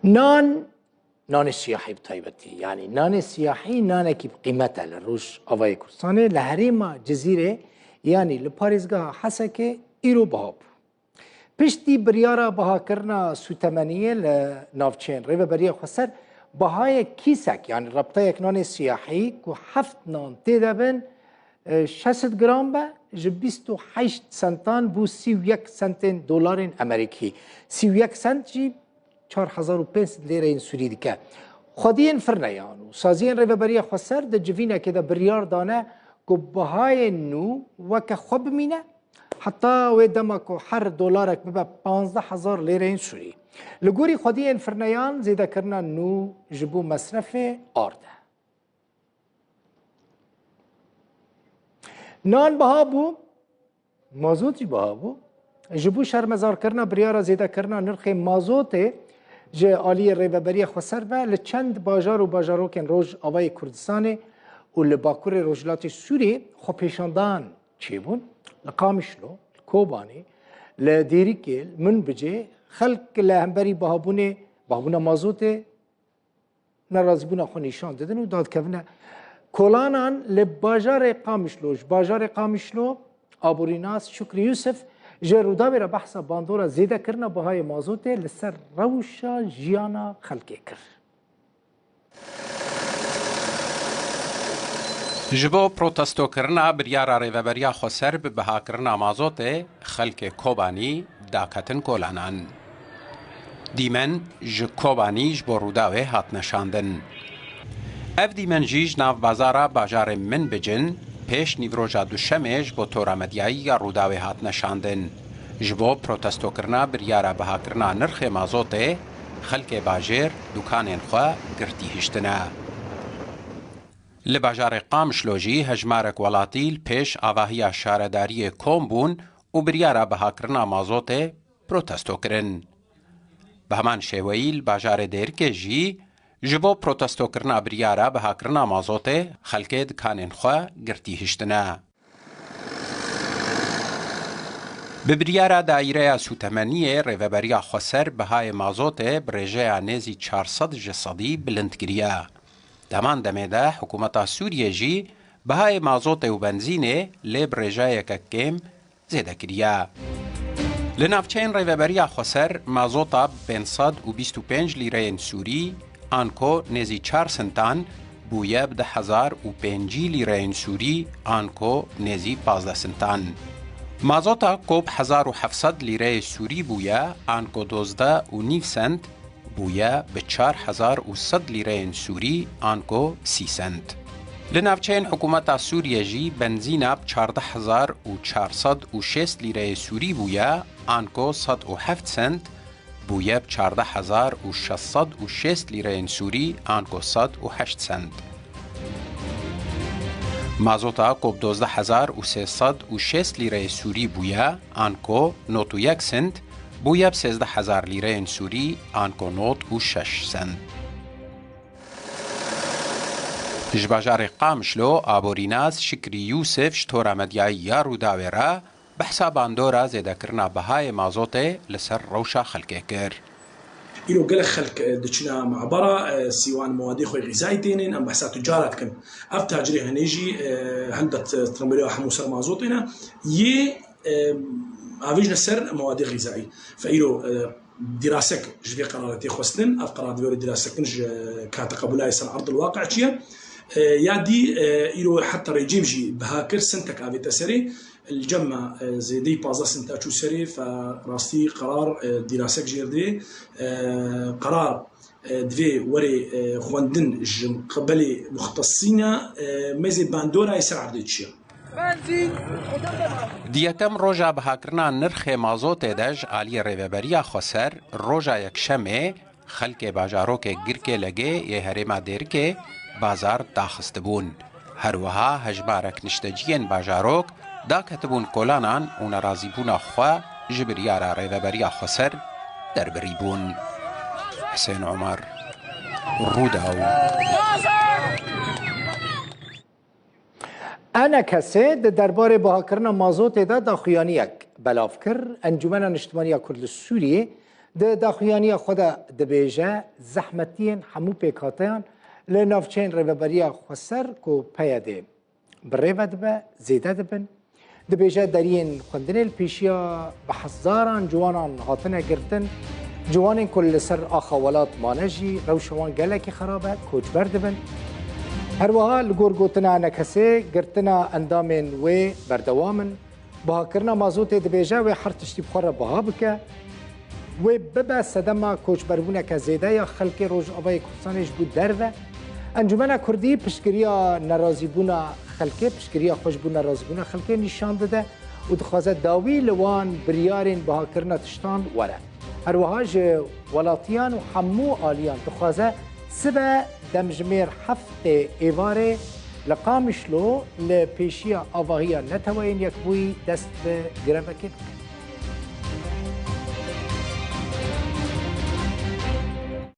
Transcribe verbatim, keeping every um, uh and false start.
Nan, nanê siyahî bi taybetî, yanî nanê siyahî nanekî bi qîmet e li Rojavayê Kurdistanê, li herêma Cizîrê, yanî li parêzgeha Hesekê îro biha bû. Piştî biryara bihakirina sûtemeniyê li navçeyên Rêveberiya Xweser, bihayê kîsek, yanî rebteyek nanê siyahî ku heft nan tê de bin, e, şeş sed gram be, ji bîst û heşt sentan bû sî û yek sentên dolarên Amerîkî. Sî û yek sent jî çar hezar û pênc sed lêreyên Sûrî dike. Xwediyên firneyan û saziyên Rêveberiya Xweser di civînekê de biryar dane ku bihayên nû weke xwe bimîne, heta wê dema ku her dolarek bibe panzdeh hezar lêreyên Sûrî. Li gorî xwediyên firneyan, zêdekirina nû ji bo mesrefê ard e. Nan biha bû, mazot jî biha bû. Ji bo şermezarkirina biryara zêdekirina nirxê mazotê ji aliyê Rêveberiya Xweser ve, li çend bajar û bajarokên Rojavayê Kurdistanê û li Bakurê Rojhilatê Sûriyê xwepêşandan çêbûn. Li Qamişlo, li Kobanê, li Dêrikê, li Minbicê xelk li hemberî bihabûnê, bihabûna mazotê nerazîbûna xwe nîşan didin û dadikevine kolanan. Li bajarê Qamişlo, ji bajarê Qamişlo, aborînas Şukrî Yusif ji Rûdawê re behsa bandora zêdekirina bihayê mazotê li ser rewşa jiyana xelkê kir. Ji bo protestokirina biryara Rêveberiya Xweser bi bihakirina mazotê, xelkê Kobanî daketin kolanan. Dîmen ji Kobanî ji bo Rûdawê hatine şandin. Ev dîmen jî ji nav bazara bajarê Minbicin, pêş nîvroja Duşemê ji bo tora medyayî ya Rûdawê hatine şandin. Ji bo protestokirina biryara bihakirina nirxê mazotê, xelkê bajêr dukanên xwe girtî hiştine. Li bajarê Qamişlo jî hejmarek welatî li pêş avahiya şaredariyê kom bûn û biryara bihakirina mazotê protesto kirin. Bi heman şêweyî li bajarê Dêrikê jî ji bo protestokirina biryara bihakirina mazotê xelkê dikanên xwe girtî hiştine. Bi biryara Daîreya Sûtemeniyê Rêveberiya Xweser bihayê mazotê bi rêjeya nêzî çar sed ji sedî bilind kiriye. Di heman demê de hikûmeta Sûriyê jî bihayê mazotê û benzînê lê bi rêjeyeke kêm zêde kiriye. Li navçeyên Rêveberiya Xweser mazota bi pênc sed û bîst û pênc lîreyên Sûrî, anko nêzî çar sintan, bûye bi du hezar û pêncî lîreyên Sûrî, anko nêzî pazdeh sintan. Mazota ku bi hezar û heft sed lîreyê Sûrî bûye, anko dozdeh û nîv sent, bûye bi çar hezar û sed lîreyên Sûrî, anko sî sent. Li navçeyên hikûmeta Sûriyê jî benzîna bi çardeh hezar û çar sed û şêst lîreyê Sûrî bûye, anko sed û heft sent, bûye bi çardeh hezar û şeş sed û şêst lîreyên Sûrî, anko sed û heşt sent. Mazota ku bi dozdeh hezar û sê sed û şêst lîreyê Sûrî bûye, anko nod û yek sent, bûye bi sêzdeh hezar lîreyên Sûrî, anko nod û şeş sent. Ji bajarê Qamişlo, aborînas Şikrî Yûsif ji tora medyayî ya Rûdawê re behsa bandora zêdekirina bihayê mazotê li ser rewşa xelkê kir. Îro gelek xelk, e, diçine mabara, e, sîwan mewedê xwe xîzayî tênin, em behsa tucara dikin. Ev tacirê henê jî, e, helbet, e, tirbêriya hemû ser mazotê ne. Yê, e, avêjne ser mewedê xîzayî. Fe îro, e, dîrasek ji vê qerarê tê xwestin. Ev qerar divê were dîrasekin ji kate qebûlayê ser erdil waqi çi ye. E, ya dî, e, îro heta rejîm jî biha kir, sintek avête serê. Li cem me, e, zêdeyî pazdeh sinta çû serê, fe rastî qerar, e, dîrasek jêr dê. E, qerar, e, divê were, e, xwendin ji qebelê muxtesîna, e, mêzê bandorayê ser erdê çi ye. Di yekem roja bihakirina nirxê mazotê de ji aliyê Rêveberiya Xweser, roja Yekşemê, xelkê bajarokê Girkê Legê yê herêma Dêrikê bazar daxistibûn. Her wiha hejmarek nişteciyên bajarok daketibûn kolanan û nerazîbûna xwe ji biryara Rêveberiya Xweser derbirîbûn. Hisên Omer, Rûdaw. ENKSê di derbarê bihakirina mazotê de daxuyaniyek belav kir. Encûmena Niştimanî ya Kurd li Sûriyê Di daxuyaniya xwe de dibêje, zehmetiyên hemû pêkhateyan li navçeyên Rêveberiya Xweser ku PYDê bi rê ve dibe, zêde dibin. Dibêje deriyên xwendinê li pêşiya bi hezaran ciwanan hatine girtin. Ciwanên ku li ser axa welat mane jî rewşa wan gelekî xerab e, koçber dibin. Her wiha li gor gotina N K S'ê girtina endamên wê berdewam in. Bihakirina mazotê dibêje wê her tiştî bi xwe re biha bike. Wê bibe sedema koçberbûneke zêde ya xelkê Rojavayê Kurdistanê ji bo derve. Encûmena Kurdî piştgiriya nerazîbûna xelkê, piştgiriya xwe ji bo nerazîbûna xelkê nîşan dide û dixwaze dawî li wan biryarên bihakirina tiştan were. Her wiha ji welatiyan û hemû aliyan dixwaze sibe demjimêr heftê êvarê li Qamişlo li pêşiya avahiya Neteweyên Yekbûyî dest bi grevekê bike.